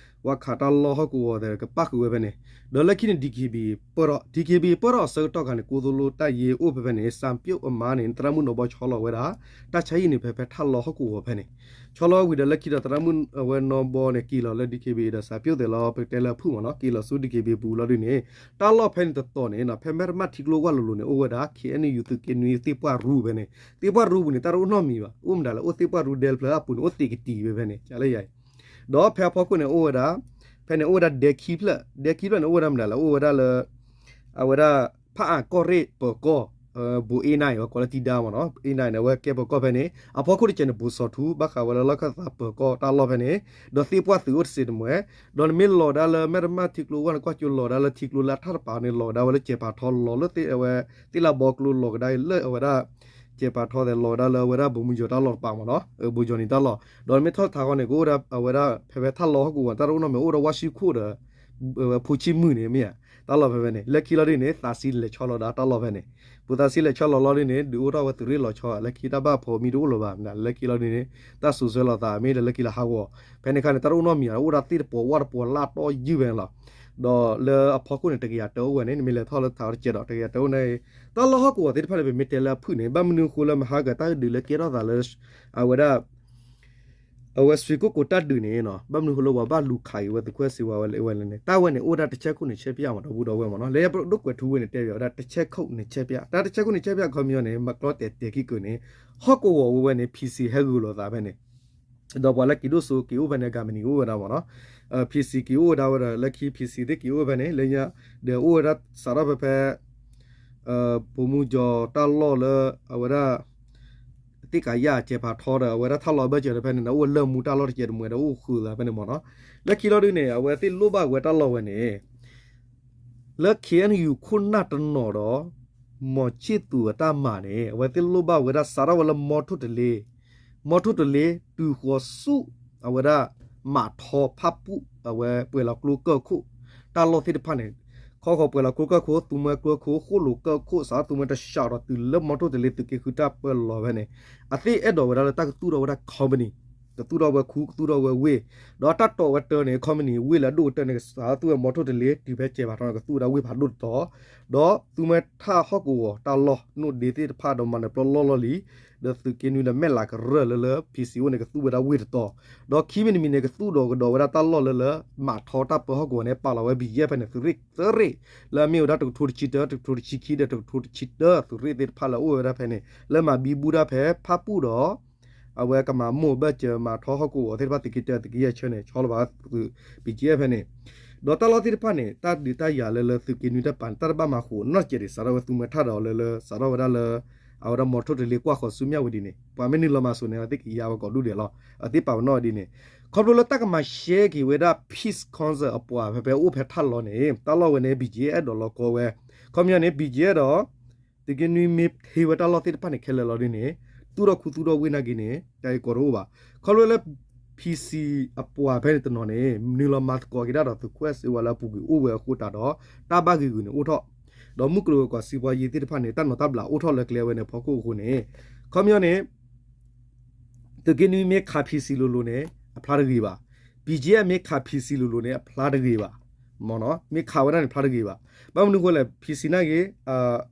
ဝါခးတၢ်လီၢ်ဟီၣ်ကဝီၤသ့ၣ် ကပၣ်ဃုာ်ဝဲဖဲန့ၣ် ဒီးလၢခံန့ၣ် DKBA ပၢၢ်ထီၣ် DKBA ပၢၢ်ထီၣ်အဆၢကတီၢ်ခါန့ၣ် ကိသိၣ်လိတၢ်ယ့အိၣ်ဖဲဖဲန့ၣ် စၣ်ပျိၣ်အမါန့ၣ် သရၣ်မုၣ်နီၢ်ဘီဆီလီၤဝဲဒၣ် တၢ်ဆါဟံၣ်န့ၣ် ဖဲဖဲထၣ်လီဟီၣ်ကဝီၤဖဲန့ၣ် ဆီလီၤဝံၤဒီးလၢခံဒီးသရၣ်မုၣ်အဝဲနီၢ်ဘီန့ၣ် က့ၤလီၤလၢ DKBA ဒီးစၣ်ပျိၣ်သ့ၣ်လီၤ ပကတဲလၢအဖုၣ်မ့ၢ်နီၤ က့ၤလီၤဆူ DKBA ပူၤလီၤဒ်န့ၣ် တၢ်လီၢ်ဖဲန့ၣ်တတီၤန့ၣ်နီၤ ဖဲမဲရမၢ်ထံကျိဝၢ်လိၤလိၤန့ၣ် အိၣ်ဝဲဒၣ် KNU သုးက့နွံသ့ၣ်ပှၢ်ရူဖဲန့ၣ် သ့ၣ်ပှၢ်ရူပူၤန့ၣ် တၢ်တအိၣ်နီတမံၤဘၣ် အိၣ်မတၤလဲၣ် အိၣ်သ့ၣ်ပှၢ်ရူဒဲတဖျၢၣ်အပူၤန့ၣ် အိၣ်သ့ၣ်ကတံၤဝဲဖဲန့ၣ် ကလၢယၤအံၤ ဒီးဖဲအဖီခိၣ်န့ၣ်အိၣ်ဝဲဒၣ်, ဖဲန့ၣ်အိၣ်ဝဲဒၣ်ဒဲခံဖျၢၣ်, ဒဲခံဖျၢၣ်န့ၣ်အိၣ်ဝဲဒၣ်မနုၤလဲၣ်, အိၣ်ဝဲဒၣ်လၢ အဝဲဒၣ် ဖၣ်အၣ်ကီၢ်ရ့ၣ်ပၢၤကီၢ်, ဘူးအ့နၢ်အံၤ ဝဲကိးလၢတံဒါမ့ၢ်နီၤ, အ့နၢ်အံၤန့ၣ် အဝဲကဲပၢၤကီၢ်ဖဲန့ၣ်, အဖီခိၣ်တကဲန့ၣ် ဘူးစီၤထူ ဘၣ်ဃးဝဲလၢလီၢ်ခၢၣ်သးပၢၤကီၢ်တၢ်လီၢ်ဖဲန့ၣ်, ဒီးသ့ၣ်ပှၢ်သုးအိၣ်တစ့တမှဲၤ, ဒီးနမ့ၢ်လီၤဒါလၢမဲၢ်တမၢ်ထံကျိဝဲန့ၣ် ကွၢ်ကၠိလီၤဒါလၢထံကျိလၢအထၣ်တပၤန့ၣ် လီၤဒါဝဲလၢကဲးပၤထီ လီၤလၢသ့ၣ်အဝဲ သ့ၣ်လၢဘီကျိလီၤကဒါလၢအဝဲဒၣ် ကဲးပၤထီသဲး လီၤဒါလၢအဝဲဒၣ်ဘိးမုၢ်ယီၤတၢ်လီၢ်တပၤမ့ၢ်နီၤ, ဘိးယီၤနံၤတၢ်လီၢ်, ဒီးနမ့ၢ်ထီၣ်ထးဃီန့ၣ် ကအိၣ်ဝဲဒၣ်အဝဲဒၣ် ဖဲဖဲထၣ်လီၢ်ဟီၣ်ကဝီၤ တၢ်တအိၣ်နီတမံၤ အိၣ်ဒီးဝါၡံခိၣ်ဒီး ဝဲဖိဆံမုၢ်န့ၣ်မ့ၢ်ဧါ, တၢ်လီၢ်ဖဲဖဲန့ၣ် လၢခံလီၤဒ်န့ၣ် သးစံလဲၤဆီလီၤဒါတၢ်လီၢ်ဖဲန့ၣ်, ပှၤသးစံလဲၤဆီလီၤလီၤဒ်န့ၣ် ဒုးအိၣ်ထီၣ်ဝဲသုးရ့ၣ်လီၤဆီ လၢခံတၢ်ဘၣ်ဖီမံၤတအိၣ်လၢၤဘၣ်, လၢခံလီၤဒ်န့ၣ် တၢ်စူးစွဲလီၤသးမ့ၢ်ဒီးလၢခံလၢဟးဂီၤ, ဖဲန့ၣ်အခါန့ၣ် တၢ်တအိၣ်နီတမံၤ အိၣ်ဒၣ်သ့ၣ်တပီၤဝၣ်တပီၤလၢအတီၢ်ယုၢ်ဖဲန့ၣ်လီၤ, ဒီးလၢအဖီခိၣ်န့ၣ် တကယၤတၢအိၣ်ဝဲန့ၣ် နမ့ၢ်လဲၤထီၣ်လၢထးအီတကဲးဒီး တကယၤတၢအိၣ်န့ၣ်, တၢ်လီၢ်ဟီၣ်ကဝီၤသ့ၣ်တဖၣ်န့ၣ် ပမ့ၢ်တဲလၢအဖုၣ်န့ၣ် ဘၣ်မနုၤအဃိလၢမဟါကတၢ်ဒုးလၢကဲထီၣ်သးလၢ အဝဲဒၣ် အဝဲစွ့ၤကိၣ်ကိၤတၢ်ဒုးန့ၣ် ဘၣ်မနုၤအဃိလၢပှၤဘၣ်လူၤခးက့ၤဝဲသုးခိၣ်စ့ဝါဝဲလဲၣ်န့ၣ် တၢ်ဝဲန့ၣ်အိၣ်ဒၣ်တဆဲခိၣ်န့ၣ်ဆဲပၠးမ့ၢ်ဒီပုၢ်ဒီဝဲၢ်မ့ၢ်နီၤ, လၢဒိၣ်ကွဲးထူဝ့ၣ်န့ၣ်တဲဝဲဒၣ်တဆဲခိၣ်န့ၣ်ဆဲပၠး, တၢ်တဆဲခိၣ်န့ၣ်ဆဲပၠး ခီပညီန့ၣ် မၤကျီတဲာ်တဲာ်ခံကုာ်န့ၣ် ဟီၣ်ကဝီၤဝဲဝဲန့ၣ် PC ဟဲဂုာ်လိာ်သးဖဲန့ၣ်, ဒီးပှၤလၢက့ၤဒိၣ်စိက့ၤအိၣ်ဖဲန့ၣ် ဂၤမနံၤက့ၤအိၣ်ဝဲဒၣ်မ့ၢ်နီၤ, PC က့ၤအိၣ်ဝဲဒၣ်ဝဲဒီး လၢခံ PC သ့ၣ်က့ၤအိၣ်ဖဲန့ၣ် လၢညါ ဒီးအိၣ်ဝဲဒၣ်စးထီၣ်ဖဲဖဲ ပိာ်မုၣ်ကၠီၤတၢ်လီၢ်လၢ အဝဲဒၣ် သ့ၣ်ကးယၣ်ကဲးဖးထီဒီး အဝဲဒၣ်ထၣ်လီၤဘၢၣ်စၢၤဒီး ဖဲန့ၣ်ဒီး အိၣ်ဝဲလၢၢ်မူတၢ်လီၢ်တကဲးတမှဲၤဒီး အိၣ်ဃုာ်သးဖဲန့ၣ်မ့ၢ်နီၤ. လၢခံလီၤဒုန့ၣ် အဝဲသ့ၣ်လိၣ်ဘၣ်ဝဲတၢ်လီၢ်ဝဲန့ၣ် လၢ KNU ခိၣ်နၢ်တနီၤဒီး မီၤဆံၣ်သူၤအတၢ်မၤန့ၣ် အဝဲသ့ၣ်လိၣ်ဘၣ်ဝဲဒၣ်စးထီၣ်ဝဲလၢမီထိၣ်တလ့, မီထိၣ်တလ့ တုၤဃီၤဆူၣ် အဝဲဒၣ် မးထီဖၣ်ပူၣ် အဝဲပှဲၤလီၤကျိကၢၢ်ခိၣ် တၢ်လီၢ်သ့ၣ်တဖၣ်န့ၣ် ခီဃီၤပှဲၤလီၤကျိကၢၢ်ခိၣ် သူမှဲကျိခိၣ် ဃိၣ်လိာ်ကၢၢ်ခိၣ် စးထီၣ်သူမှဲတစှၤဒီးတုၤလၢမီထိၣ်တလ့ သုးက့ဃုတၢ်ပၢလီၤဖဲန့ၣ် အသ့ၣ်အဲၣ်ဒိးဝဲဒၣ်လၢတၢ်ကသူၣ်ထီၣ်ဝဲဒၣ် company ကသူၣ်ထီၣ်ဝဲခူ ကသူၣ်ထီၣ်ဝဲဝ့ၢ်, ဒီးတၢ်တီာ်ဝဲတၢ်န့ၣ် company ဝ့ၢ်လၢအဒိၣ်ကတၢၢ်န့ၣ် ကစးထီၣ်သူဝဲမီထိၣ်တလ့ တုၤဖဲကဲးဖးထီန့ၣ် ကသူၣ်ဝဲဒၣ်ဝ့ၢ်ဖးဒိၣ်တတီၤ, ဒီးသူမှဲထၣ်ဟီၣ်ကဝီၤတၢ်လီၢ် နိၣ်ဒ့သ့ၣ်တဖၣ်ဒီး မၤနၢၤပျီလီၢ်လီၢ်လံၤ ဒီးသုးက့နွံဒီးမဲၢ်လးကရၢၢ်လၢလၢ PC အိၣ်န့ၣ် ကသူၣ်ဝဲဒၣ်ဝ့ၢ်တတီၤ, ဒီးခံမံၤတမံၤန့ၣ် ကသူၣ်ဒီးကဒီးဝဲဒၣ်တၢ်လီၢ်လၢလၢ မးထီတၢ်ပၢဟီၣ်ကဝီၤန့ၣ် ပာ်လီၤဝဲ BGF ဖဲန့ၣ် သုးရ့ၣ်သၢရ့ၣ် လၢအမ့ၢ်ဝဲဒၣ်တကထိတဆံတၢ တကထိတဆံခံဒီးတကထိတဆံတၢ သုးရ့ၣ်သ့ၣ်တဖၣ်လၢအအိၣ်ဝဲဒၣ်ဖဲန့ၣ် လၢမၤဘံဘူဒၣ်ဖဲဖၣ်ပူၣ်ဒီး အဝဲကမၤမိၢ်ဘၢၣ်စၢၤမၤထီဟီၣ်ကဝီၤသ့ၣ်တဖၣ် သုးက့တၢ သုးက့ယဲၢ်ဆၢန့ၣ် ဆီလီၤဘၣ်သုး BGF ဖဲန့ၣ်, ဒီးတၢ်လီၢ်သ့ၣ်တဖၣ်န့ၣ် တၢ်ဒုးတၢ်ယၤလၢလၢသုးက့နွံတၢ်ပာ်န့ၣ် တၢ်တဘၣ်မၤဃိးနီတစဲးဒံး စးထီၣ်ဝဲသူမှဲထၣ်ဒီးလၢလၢ စးထီၣ်ဝဲဒၣ်လၢ အဝဲဒၣ်မီထိၣ်တလ့ကွၢ်ဃီၤဆူမၠၣ်ဝတံၤန့ၣ် ပှၤမ့ၢ်နုာ်လီၤမၤစိၤန့ၣ် အဝဲသ့ၣ်က့ၤယါဝဲကိးဒူၣ်ဒဲးလီၤ. အသ့ၣ်ပာ်ပနီၣ်ဝဲဒ်န့ၣ် ခီဖျိလၢတၢ်ကမၤရှဲက့ၤဝဲဒၣ် Peace Council အပှၤဖဲဖဲအိၣ်ဖဲထၣ်လီၤန့ၣ် တၢ်လီၢ်ဝဲန့ၣ် BGF အဲၣ်ဒိးလီၤကီဝဲ, ခီပညီန့ၣ် BGF ဒီး သုးက့နွံမ့ၢ်ဟ့ဝဲတၢ်လီၢ်သ့ၣ်တဖၣ်န့ၣ် ခဲလၢာ်လီၤဒ်န့ၣ် သူၣ်ထီၣ်ခူသူၣ်ထီၣ်ဝ့ၢ်နာ်က့န့ၣ် တၢ်ဂ့ၢ်ကီတအိၣ်ဘၣ်. ခီဖျိလၢ PC အပှၤဖဲန့ၣ်တနီၤန့ၣ် နုာ်လီၤမၤသကိးက့ၤတၢ်ဒီးသုးခိၣ်အဲၣ်စ့ဝါလၢအပူၤကွံာ်အိၣ်ဝဲအဃိတးဒီး တၢ်ဘၣ်ဂံာ်ဂူာ်န့ၣ်အိၣ်ထီၣ်, ဒီးမုၢ်ကျိၤဝဲၤကွာ်စံးပှၤယ့သ့ၣ်တဖၣ်န့ၣ် တၢ်နီၤတၢ်ဘျးအိၣ်ထီၣ်လၢကျဲဝဲန့ၣ်အဖီခိၣ်အဃိန့ၣ် ခီပညီန့ၣ် သုးက့နွံမ့ၢ်ခး PC လိၤလိၤန့ၣ် အဖျါတဂ့ၤဘၣ်. BGF မ့ၢ်ခး PC လိၤလိၤန့ၣ် အဖျါတဂ့ၤဘၣ်. မ့ၢ်ခးဝဲဒၣ်န့ၣ် ဖျါတဂ့ၤဘၣ်. ဘၣ်မနုၤအဃိလဲၣ် PC နာ်က့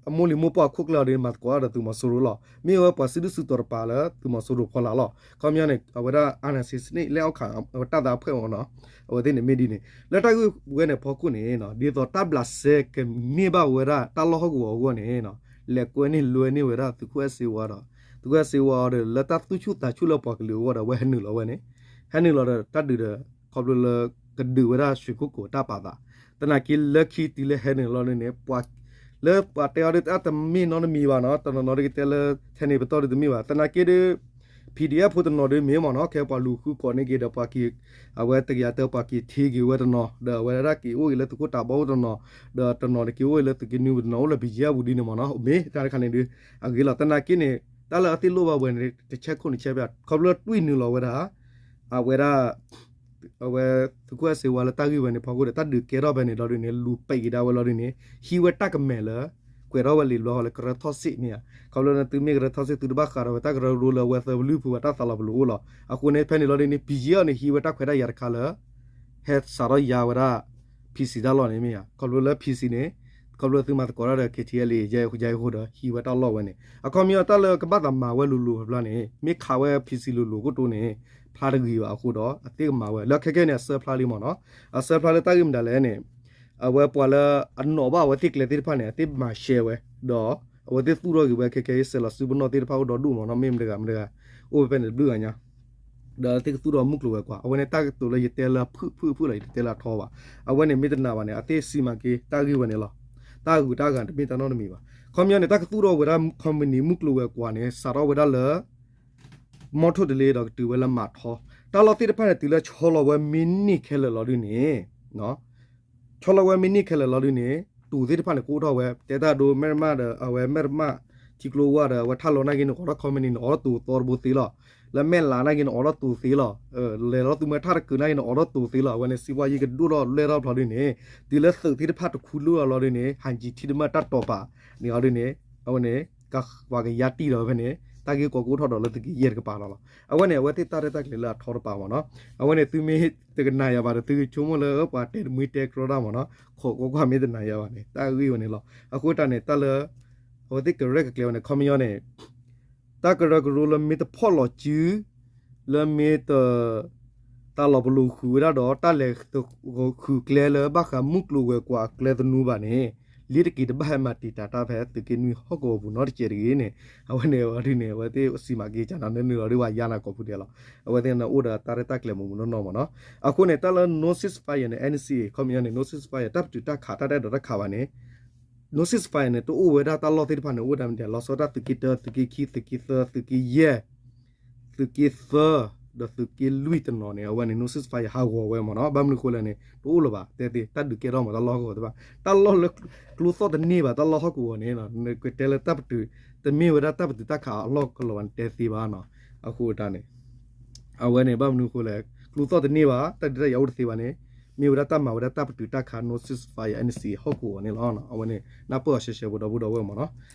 အမိၢ်လံၤမိၢ်ပှၢ်အခိၣ်ကျၢၢ်အီၤဒီး မၤသကိးတၢ်ဒီးသုးမီၤစိရိၤလီၤ. မ့ၢ်ဝဲပှၤစုဒုၣ်စုတီၤတပၤလၢသုးမီၤစိရိၤဖီလာ်လီၤ. ခီပညီန့ၣ် အဝဲဒၣ် အါနၢ်စ့စနံး လၢအီၣ်ခး အဝဲတၢ်သးဖှဲၣ်အီၤနီၤ အဝဲသ့ၣ်န့ၣ်မ့ၢ်ဒ်န့ၣ် လၢတၢ်ဂ့ၢ်ဝဲန့ၣ်အဖီခိၣ်န့ၣ် ဒ်သိးတၢ်ဘျးစဲကန့ၢ်ဘၣ်ဝဲဒၣ်တၢ်လီၢ်ဟီၣ်ကဝီၤအဂီၢ်န့ၣ် လဲၤကွဲန့ၢ်လွဲန့ၢ်ဝဲဒၣ်သုးခိၣ်အဲၣ်စ့ဝါဒီး သုးခိၣ်အဲၣ်စ့ဝါအီၤဒီး လၢတၢ်သူၣ်ဆူၣ်သးဆူၣ်လၢပှၤကလုာ်အဂီၢ်ဒီး အဝဲဟဲနုာ်လီၤဝဲန့ၣ် ဟဲနုာ်လီၤဒီးတၢ်ဒုးဒီး ခီဖျိလၢ ကဒုးဝဲဒၣ်ရွှေကုက္ကို တၢ်ပာ်သး သနာ်က့လၢခံတုၤလၢဟဲနုာ်လီၤန့ၣ် ပှၤ လၢပှၤတဲအီၤဒ်တၢ်တမ့ၢ်နီတမံၤဘၣ်နီၤ တနီၤနီၤဒ်ကတဲလၢ ထဲန့ၣ်ပတီၢ်ဒ်တမ့ၢ်ဘၣ် သနာ်က့ဒီး PDF ဖိတနီၤဒ်မ့ၢ်မ့ၢ်နီၤ ခဲပှၤလူၤဃုကိးန့ၢ်က့ၤဒီးပှၤက့ၤ အဝဲတကယၤတၢပှၤက့ၤထံက့ၤဝဲတနီၤ ဒီးအဝဲဒၣ်က့ၤအိၣ်က့ၤလၢသုးခိၣ်တးဘီအိၣ်တနီၤ ဒီးတနီၤန့ၣ်က့ၤအိၣ်က့ၤလၢသုးက့နွံပူၤတနီၤ အိၣ်လၢ BGF ပူၤဒ်န့ၣ်မ့ၢ်နီၤ မ့ၢ်တၢ်တခါန့ၣ်ဒီး အဂ့ၤလီၤ သနာ်က့န့ၣ် တၢ်လၢအသ့ၣ်လိၣ်ဘၣ်ဝဲန့ၣ် တဆဲခိၣ်န့ၣ်ဆဲဖဲ ခီဖျိတွံၢ်နုာ်လီၤဝဲဒၣ် အဝဲဒၣ် အဝဲ သုးခိၣ်အဲၣ်စ့ဝါလၢတၢ်ဂ့ၢ်ဝဲန့ၣ် ဖီခိၣ်ဒီး တၢ်ဒုးကဲထီၣ်ဖဲန့ၣ်လီၤဒ်န့ၣ် လူၤပဲာ်က့ၤဒၣ်ဝဲလီၤဒ်န့ၣ် ဟံးဝဲတၢ်ကမဲာ်လၢ ကွဲးထီၣ်ဝဲလံာ်ဘျီဃီလၢကရၢထီၣ်စ့ၣ်မ့ၢ်ဧါ ခီဖျိလၢသုမ့ၢ်ကရၢထီၣ်စ့ၣ် သုတဘၣ်ဃးဒီးဝဲတၢ်ကရၢကရိလၢအဝဲသၢပလုၢ်ဖုးဘၣ်တၢ်သးလီၤပလိာ်အိၣ်လီၤ. အဃိန့ၣ် ဖဲန့ၣ်လီၤဒ်န့ၣ် BGF န့ၣ် ဟံးဝဲတၢ်ခွဲးတၢ်ယာ်တခါလၢ ဟဲစးထီၣ်ယါဝဲဒၣ် PC တၢ်လီၢ်န့ၣ်မ့ၢ်ဧါ ခီဖျိလၢ PC န့ၣ် ခီဖျိသုမၤသကိးတၢ်ဒီး KTLA ယဲၢ်ဃိဒီး ဟံးဝဲတၢ်လီၢ်ဝဲန့ၣ် အခီပညီတၢ်လၢကဘၣ်သးမၤဝဲလိၤလိၤဖျါန့ၣ် မ့ၢ်ခးဝဲ PC လိၤလိၤကိတိၢ်န့ၣ် ဖျါတဂ့ၤဘၣ်အဃိဒီး အသ့ၣ်ကမၤဝဲ လၢခဲကဲန့ၣ် အဆၢဖျါလံမ့ၢ်နီၤ အဆၢဖျါလၢတၢ်ဂ့ၢ်မတၤလဲၣ်န့ၣ် အဝဲပှၤလၢအနီၣ်ဘၣ်အဝဲသ့ၣ်ကျဲသ့ၣ်တဖၣ်န့ၣ် အသ့ၣ်မၤရှဲဝဲ ဒီး အဝဲသ့ၣ်သူၣ်ထီၣ်က့ၤဝဲခဲကဲအံၤ စဲးလီၤစုပနီၣ်သ့ၣ်တဖၣ်အိၣ်ဒီဒူၣ်မ့ၢ်နီၤ မ့ၢ်မတဂၤမတဂၤ အိၣ်ဖဲဖဲန့ၣ်တဘျုးဂၤညါ ဒီးသ့ၣ်ကသူၣ်ထီၣ်မုၢ်ကျိၤဝဲၤကွာ်, အဝဲန့ၣ်တၢ်ကတိၤလၢယတဲလၢအဖုၣ်ဖုၣ်ဖုၣ်လီၤ, ယတတဲလၢအထီဘၣ်. အဝဲန့ၣ်မ့ၢ်တနာ်ဘၣ်န့ၣ် အသ့ၣ်စံးမၤက့ၤတၢ်ဂ့ၢ်ဝဲန့ၣ်လီၤ. တၢ်ဂုၤတၢ်ဂၤတမ့ၢ်တၢ်နီတမံၤဘၣ်. ခီပညီန့ၣ် တၢ်ကသူၣ်ထီၣ်ဝဲဒၣ် company မုၢ်ကျိၤဝဲၤကွာ်န့ၣ် စးထီၣ်ဝဲဒၣ်လၢ မီထိၣ်တလ့ဒီးကတုၤဝဲလၢမၤထီ, တၢ်လီၢ်သ့ၣ်တဖၣ်န့ၣ် တုၤလၢဆီလီၤဝဲမ့ၢ်န့ၢ်ခဲလၢာ်လီၤဒုန့ၣ် ဆီလီၤဝဲမ့ၢ်န့ၢ်ခဲလၢာ်လီၤဒုန့ၣ် တိၤသ့ၣ်တဖၣ်န့ၣ် ကအိၣ်ထီၣ်ဝဲ တဲတၢ်ဒိ မဲၢ်တမၣ်ဒီး အဝဲမဲၢ်တမၣ် ထံကျိဝၢ်ဒီး အဝဲထၣ်လီၤနာ်က့န့ၣ် အိးထီၣ် company န့ၣ် အိးထီၣ်တိၤသီတဘိသ့လီၤ. လၢမဲၢ်လးနာ်က့န့ၣ် အိးထီၣ်တိၤသ့လီၤ. လဲၤလီၤသူမွဲထၣ်တကုးနာ်က့န့ၣ် အိးထီၣ်တိၤသ့လီၤ. အဝဲန့ၣ် စံးဘၣ်ယံၤကဒိၣ်ထီၣ်လဲၢ်ထီၣ်ဖျိဒုန့ၣ် တုၤလၢသုးသ့ၣ်တဖၣ်တခူလၢအလီၤဒုန့ၣ် ဟၣ်ကံထံတမၢ်တၢ်တီၤပာ်န့ၣ်အီၤဒုန့ၣ် အဝဲန့ၣ် ပှၤကယါတံၢ်ဒီးဖဲန့ၣ် တၢ်ဂ့ၢ်ကီကအိၣ်ထီၣ်ဒီးလၢသုးက့ယဲၢ်တကပၤလီၤလီၤ. အဝဲန့ၣ် အဝဲသ့ၣ်တၢ်ရဲၣ်တၢ်ကျဲၤလၢအထီတပၤမ့ၢ်နီၤ. အဝဲန့ၣ် သုမ့ၢ်တကနၣ်ယၤဘၣ်ဒီး သုဆိကမိၣ်လၢ ပှၤတဲတမှံတဲတြီတၢ်မ့ၢ်နီၤ. ခိးကွၢ်ကွၢ်မ့ၢ်တနာ်ယၤဘၣ်န့ၣ် တၢ်ဂ့ၢ်ဝဲန့ၣ်လီၤ. အဃိတၢ်န့ၣ် တၢ်လၢ အဝဲသ့ၣ်ကရဲၣ်ကကျဲၤဝဲန့ၣ် ခီပညီန့ၣ် တၢ်ကရၢကရိလၢမ့ၢ်တဖီၣ်လီၤစု လၢမ့ၢ်တ တၢ်လီၤပလိာ်ဃုာ်ဝဲဒၣ်ဒီး တၢ်လဲၤဃုာ်ကျဲလၢဘၣ်ဃးမုၢ်ကျိၤဝဲၤကွာ်အကျဲသနူဘၣ်န့ၣ် လ့ၤတက့ၤတဘၣ်ဟဲမၤတံာ်တာ်တၢ်ဖဲသုးက့နွံဟီၣ်ကဝီၤပူၤနီတစဲးတဂ့ၤန့ၣ် အဝဲန့ၣ်အီၤဒုန့ၣ် အဝဲသ့ၣ်စံးမၤက့ၤကနၤနၢနုာ်လီၤဒုးဝဲယါနၤကိာ်ပူၤဒဲးလီၤ. အဝဲသ့ၣ်န့ၣ်အိၣ်ဒီးတၢ်ရဲၣ်တၢ်ကျဲၤမူးမူးနီၢ်နီၢ်မ့ၢ်နီၤ. အဃိန့ၣ် တၢ်လၢ no ceasefire န့ၣ် NCA ခီပညီန့ၣ် no ceasefire တၢ်ပတုာ်တၢ်ခး တၢ်တအဲၣ်ဒိးတၢ်ခးဘၣ်န့ၣ် no ceasefire န့ၣ် တအိၣ်ဝဲဒၣ်တၢ်လီၢ်သ့ၣ်တဖၣ်န့ၣ် အိၣ်ဝဲဒၣ်မ့ၢ်ဒဲး လီၤဆီဒၣ်တၢ်သုးက့တၢ သုးက့ခံ သုးက့သၢ သုးက့ယဲၢ် သုးက့သၢ ဒီးသုးက့လွံၢ်တနီၤန့ၣ် အဝဲန့ၣ် no ceasefire ဟးဂီၤဝဲမ့ၢ်နီၤ. ဘၣ်မနုၤဃိလဲၣ်န့ၣ် တအိၣ်လၢၤဘၣ် တဲသ့ တၢ်ဒုးကဲထီၣ်မ့ၢ်တၢ်လီၢ်ဟီၣ်ကဝီၤသ့ၣ်တဖၣ် တၢ်လီၢ်လၢကျိသီၣ်တန့ၢ်ဘၣ် တၢ်လီၢ်ဟီၣ်ကဝီၤန့ၣ် နကတဲလၢတၢ်ပတုာ် တမ့ၢ်ဝဲဒၣ်တၢ်ပတုာ်တၢ်ခးအလီၢ်ကလီၤဘၣ်န့ၣ် တဲသ့ဘၣ်နီၤ. အဃိတၢ်န့ၣ် အဝဲန့ၣ် ဘၣ်မနုၤဃိလဲၣ် ကျိသီၣ်တန့ၢ်ဘၣ် တၢ်ဒုးတၢ်ယၤအိၣ်တသ့ဘၣ်န့ၣ် မ့ၢ်ဝဲဒၣ်တၢ်မၤဝဲဒၣ်တၢ်ပတုာ်တၢ်ခး no ceasefire NCA ဟီၣ်ကဝီၤန့ၣ်လီၤ. အဝဲန့ၣ် နၢ်ပၢၢ်အီၤရှဲရှဲဖိဒီပုၢ်ဒီဝဲၢ်မ့ၢ်နီၤ.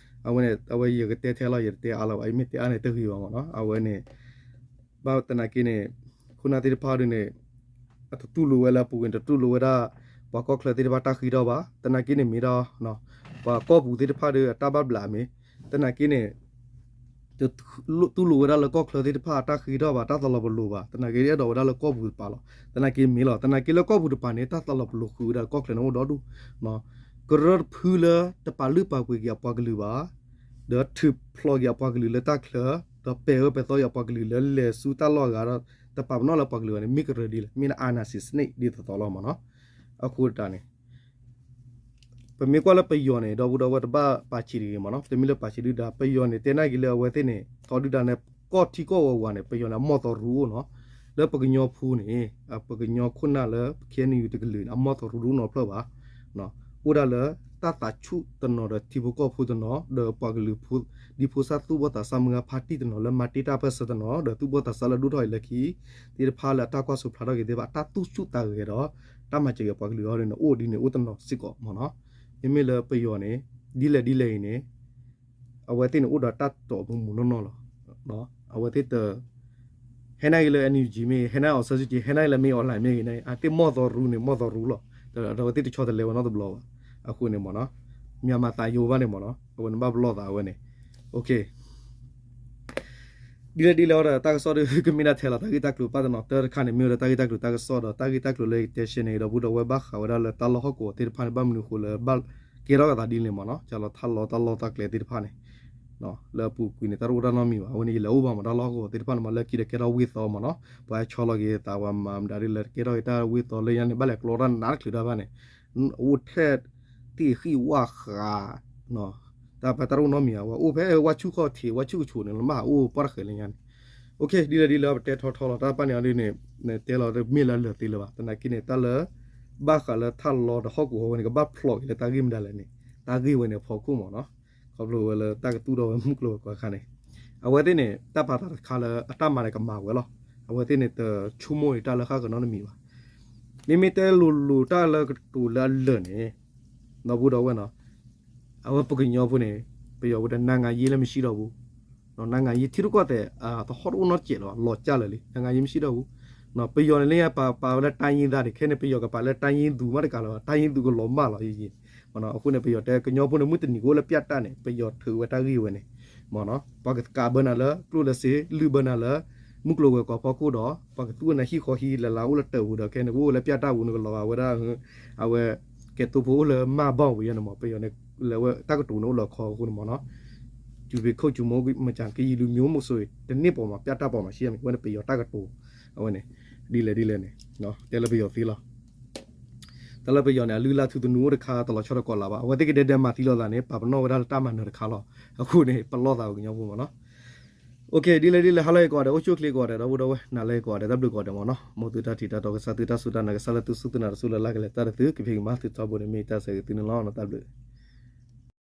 အဝဲန့ၣ် အဝဲယကတဲထဲလီၤ ယတတဲအါလၢၤဘၣ် ယမ့ၢ်တဲအါန့ၣ်တဂ့ၤဘၣ်မ့ၢ်နီၤ. အဝဲန့ၣ် ဘၣ်သနာ်က့န့ၣ် ခိၣ်နၢ်သ့ၣ်တဖၣ်ဒုန့ၣ် အတတူၢ်လိာ်ဝဲလၢအပူၤကွံာ် တတူၢ်လိာ်ဝဲဒၣ် ပှၤကီၢ်ချၢသ့ၣ်တဖၣ်တၢ်ဃ့ထီၣ်ဘၣ်. သနာ်က့န့ၣ်မ့ၢ်ဒီး ပှၤကီၢ်ပူၤသ့ၣ်တဖၣ်ဒီးအတၢ်ဘၣ်ဘျးမ့ၢ် သနာ်က့န့ၣ် တတူၢ်လိာ်ဝဲဒၣ်လၢကီၢ်ချၢသ့ၣ်တဖၣ်အတၢ်ဃ့ထီၣ်ဘၣ် တၢ်သးလီၤပလိာ်ဘၣ်. သနာ်က့အဲၣ်ဒိးဝဲဒၣ်လၢကီၢ်ပူၤတပၤလီၤ. သနာ်က့မ့ၢ်လီၤ. သနာ်က့လၢကီၢ်ပူၤတပၤန့ၣ် တၢ်သးလီၤပလိာ်ဃုာ်ဝဲဒၣ်လၢကီၢ်ချၢန့ၣ်အိၣ်ဒီဒူၣ် ကရၢတဖုလၢတပာ်လုၢ်ပာ်ပှ့ၤက့ၤအပှၤကလုာ်ဘၣ် ဒီးထုးဖျိးက့ၤအပှၤကလုာ်လၢတၢ်ချၢ ဒီးပဲာ်အၢပဲာ်သီက့ၤအပှၤကလုာ်လၢလဲၤဆူတၢ်လီၢ်အဂၤဒီး တပာ်ပနီၣ်လၢပှၤကလုာ်ဘၣ်န့ၣ် မ့ၢ်ကရၢဒ်လဲၣ် မ့ၢ်န အာဏာရှင်စနစ် ဒ်သိးသိးလီၤမ့ၢ်နီၤ. အဃိတၢ်န့ၣ် ပမ့ၢ်ကွၢ်လၢပယီၤန့ၣ် ဒီပုၢ်ဒီဝဲၢ်တဘၣ်ပာ်ဆံးတဂ့ၤမ့ၢ်နီၤ. တမ့ၢ်လၢပာ်ဆံးဒုၣ်ဒါ ပယီၤန့ၣ် တဲနာ်က့ၤလၢအဝဲသ့ၣ်န့ၣ် ထီဒုၣ်ဒါန့ၣ် ကီၢ်ထံကီၢ်ဂီၤဂီၤန့ၣ် ပယီၤန့ၣ် အမီၢ်သီရူအိၣ်နီၤ. လၢပကညီဖိန့ၣ် ပကညီခိၣ်နၢ်လၢ ပ ခ့ၣ်အဲၣ်ယူၣ် တကလုာ်န့ၣ် အမီၢ်သီရူတအိၣ်နီတဖျၢၣ်ဘၣ် အိၣ်ဒၣ်လၢ တၢ်သးဆူၣ်တနီၤဒီးထံဖိကီၢ်ဖိတနီၤ ဒီးပှၤကလုာ် ဒ်ဖိသၣ်သူၣ်ဘီၣ်သးစၢ်မုၢ်ဂၤဖါတံၢ်တနီၤလၢမၤတ့ၢ်တၢ်ပၢၢ်ဆၢတနီၤ ဒီးသူၣ်ဘီၣ်သးစၢ်လၢဒိၣ်ထီၣ်အံၤလၢခံ သ့ၣ်တဖၣ်လၢအတၢ်ကွၢ်စိဖျါထီၣ်က့ၤသ့ၣ်တဖၣ် တၢ်သူၣ်ဆူၣ်သးဂဲၤဒီး တၢ်မၤစၢၤက့ၤပှၤကလုာ်အီၤန့ၣ် အိၣ်ဒ်န့ၣ်အိၣ်တနီၤစ့ၢ်ကီးမ့ၢ်နီၤ. မ့မ့ၢ်လၢပယီၤန့ၣ် ဒ်လဲၣ်ဒ်လဲၣ်အံၤန့ၣ် အဝဲသ့ၣ်န့ၣ်အိၣ်ဒီးတၢ်တိာ်မူးမူးနီၢ်နီၢ်လီၤ. အဝဲသ့ၣ်တ ဟဲနာ်က့ၤလၢ NUG မ့ၢ်ဂ့ၤ ဟဲနာ်က့ၤ အောင်ဆန်းစုကြည် ဟဲနာ်က့ၤလၢ မင်းအောင်လှိုင် မ့ၢ်ဂ့ၤန့ၣ် အသ့ၣ်မီၢ်သီရူန့ၣ် မီၢ်သီရူလီၤ. ဒီးအဝဲသ့ၣ်တဆီတလဲဝဲနီတဘျီဘၣ်. အဃိန့ၣ်မ့ၢ်နီၤ မြန်မာသံရုံးဘၣ်န့ၣ်မ့ၢ်နီၤ အဝဲန့ၣ်ဘၣ်ပလီၢ်သးဝဲန့ၣ် ဒ်လဲၣ်ဒ်လဲၣ်အီၤဒီး တၢ်ကစီၣ်ဒုး ကမ့ၢ်ဒၣ်ထဲလီၤ တၢ်ဂ့ၢ်တၢ်ကျိၤပၢ်တနီၤ တၢ်တခါန့ၣ် မ့ၢ်ဝဲဒၣ်တၢ်ဂ့ၢ်တၢ်ကျိၤတၢ်ကစီၣ်ဒီး တၢ်ဂ့ၢ်တၢ်ကျိၤလၢယတဲရှဲန့ၣ် ဒီပုၢ်ဒီဝဲၢ်ဘၣ်ဃးဝဲဒၣ်လၢတၢ်လီၢ်ဟီၣ်ကဝီၤသ့ၣ်တဖၣ်န့ၣ် ဘၣ်မနုၤဃိလၢ ဘၣ်ကဲထီၣ်ကသးဒ်လဲၣ်မ့ၢ်နီၤ ကလီၤထါလီၤတၢ်လီၢ်တၢ်ကျဲသ့ၣ်တဖၣ်န့ၣ် လၢအပူၤကွံာ်န့ၣ် တၢ်တအိၣ်တၢ်နီတမံၤဘၣ်. အဝဲန့ၣ် ယလဲၤအိၣ်ဘၣ်မ့ၢ်တၢ်လီၢ်ဟီၣ်ကဝီၤသ့ၣ်တဖၣ်န့ၣ်မ့ၢ် လၢခံဒီးကဲထီၣ်ဝ့ၢ်သီမ့ၢ်နီၤ ပှၤဟဲဆီလီၤက့ၤသး ပှၤမၤမတၤဒ်လဲၣ် ကဲထီၣ်က့ၤတၢ်ဝ့ၢ်သီလၢညါန့ၣ် ဘၣ်လဲၤကျီတၢ်နးတချုးတၢ်ဘၣ်န့ၣ် အိၣ်ထဲ သ့ၣ်ဃံၣ်ဝၣ်ဃး တၢ်ပတၢ်တအိၣ်နီတမံၤ အဝဲအိၣ်ဖဲဝၣ်ဆူၣ်ခီၣ်ထံး ဝၣ်ဆူၣ်ကဆူးန့ၣ် လၢမ့ၢ်ဟးအိၣ်ပှၢ်တဃဲၤလၢညါန့ၣ် ဒ်လဲၣ်ဒ်လဲၣ် ပတဲထီထီလီၤ တၢ်တဖၣ်န့ၣ်အီၤဒ်န့ၣ် တဲလီၤမ့ၢ်လၢလၢာ်သ့လၢၤဘၣ်. သနာ်က့န့ၣ် တၢ်လၢ ဘၣ်ဃးလၢထၢၣ်လီၤဒီးဟီၣ်ကဝီၤဝဲန့ၣ် ကဘၣ်ဖျိးက့ၤလၢတၢ်ဂ့ၢ်မတၤလဲၣ်န့ၣ် တၢ်ဂ့ၢ်ဝဲန့ၣ်အဖီခိၣ်မ့ၢ်နီၤ ခီဖျိဝဲလၢတၢ်ကသူၣ်ထီၣ်ဝဲမုၢ်ကျိၤဝဲၤကွာ်အခါန့ၣ် အဝဲသ့ၣ်န့ၣ် တၢ်ပာ်သးတခါလၢအတၢ်မၤန့ၣ်ကမၤဝဲလီၤ. အဝဲသ့ၣ်န့ၣ် တဆိကမိၣ်အံၤတၢ်လၢဃၣ်ဃၢၤနီတမံၤဘၣ်. မ့မ့ၢ်တဲလိၤလိၤတၢ်လၢကတိၤလၢအလၢာ်န့ၣ် ဒီပုၢ်ဒီဝဲၢ်နီၤ အဝဲပကညီဖိန့ၣ် ပယီၤဝဲဒီး နိုင်ငံရေးလည်းမရှိတော့ဘူး နိုင်ငံရေး ထံရူၢ်ကီၢ်သဲး သဟီၣ်တအိၣ်နီတစဲးလၢၤဘၣ် လီၤကၢ်လၢာ်လံ နိုင်ငံရေးမရှိတော့ဘူး ပယီၤန့ၣ်လၢညါပာ်ပာ်ဝဲလၢ တိုင်းရင်းသား န့ၣ် ခဲန့ၣ် ပယီၤကပာ်လၢ တိုင်းရင်းသူ မးတကးလၢၤဘၣ် တိုင်းရင်းသူ ကလီၤမၢ်လီၤ အဃိန့ၣ် ပယီၤတဲကညီဖိန့ၣ် မုၢ်တနံၤကအိၣ်လၢ ပြတ်တပ် န့ၣ် ပယီၤထုးဝဲတၢ်ဂ့ၢ်ဝဲန့ၣ် မ့ၢ်နီၤ ပှၤကကးဘၢနၤလၢကျိၣ်လၢစ့ လုၢ်ဘၢနၤလၢ မုၢ်ကျိၤဝဲၤကွာ်ဖီခိၣ်ဒီး ပှၤကသူၣ်နၤဟံၣ်ဃီဟံၣ် လဲၤလၤအိၣ်လၢတၢ်ပူၤဒီး ခဲန့ၣ် ကအိၣ်ဝဲလၢ ပြတ်တပ် ပူၤန့ၣ် ကလီၤဂာ်ဝဲဒၣ် အဝဲ ကဲးသိဖိအိၣ်လၢမၢ်ဘီၣ်ဝဲယဲန့ၣ်မ့ၢ် ပယီၤန့ၣ် လဲၤဝဲတၢ်ကတိၤန့ၣ်အိၣ်လၢခီအဃိန့ၣ်မ့ၢ်နီၤ ကျူးပင်ခုတ် ကျူးမုန့်မကျန် ကရင်လူမျိုးမို့ဆိုရင် တနေ့ပေါ်မှာ ပြတတ်ပေါ်မှာ ရှိရမယ် အဝဲန့ၣ် ပယီၤတၢ်ကတိၤ အဝဲန့ၣ် ဒ်လဲၣ်ဒ်လဲၣ်န့ၣ် တဲလၢပယီၤသ့လီၤ. တၢ်လၢပယီၤန့ၣ် အလုၢ်အလၢ်ထူသနူအိၣ်တခါ တလီၤဆီတကိးလၢၤဘၣ်. အဝဲသ့ၣ်ကဒဲဒဲမၤသံလိာ်သးန့ၣ် ပာ်ပနီၣ်ဝဲဒၣ်လၢတၢ်မၤနၢၤတခါလီၤ. အဃိန့ၣ် ပလီၢ်သးပှၤကညီဖိမ့ၢ်နီၤ. ဒ်လဲၣ်ဒ်လဲၣ် ဟါလၢအဂ့ၤကိးဂၤဒဲး အိၣ်ဆူၣ်အိၣ်ချ့ကိးဂၤဒဲး ဒီပုၢ်ဒီဝဲၢ် နၤလၢအဂ့ၤကိးဂၤဒဲး တၢ်ဘျုးကိးဂၤဒဲးမ့ၢ်နီၤ. မ်သုတၢ်ထံၣ်တၢ်တီ ကစၢ်သုတၢ်စူၢ်တၢ်နာ် ကစၢ်လၢသုစူၢ်သုနာ်တစူၢ်လၢ်လၢ်ကလဲၤတၢ်ဒီးသု ကဖံးကမၤသုထီဘိန့ၣ် မ့ၢ်တၢ်ဆၢဂ့ၤသုန့ၣ်လီၤ. တၢ်ဘျုး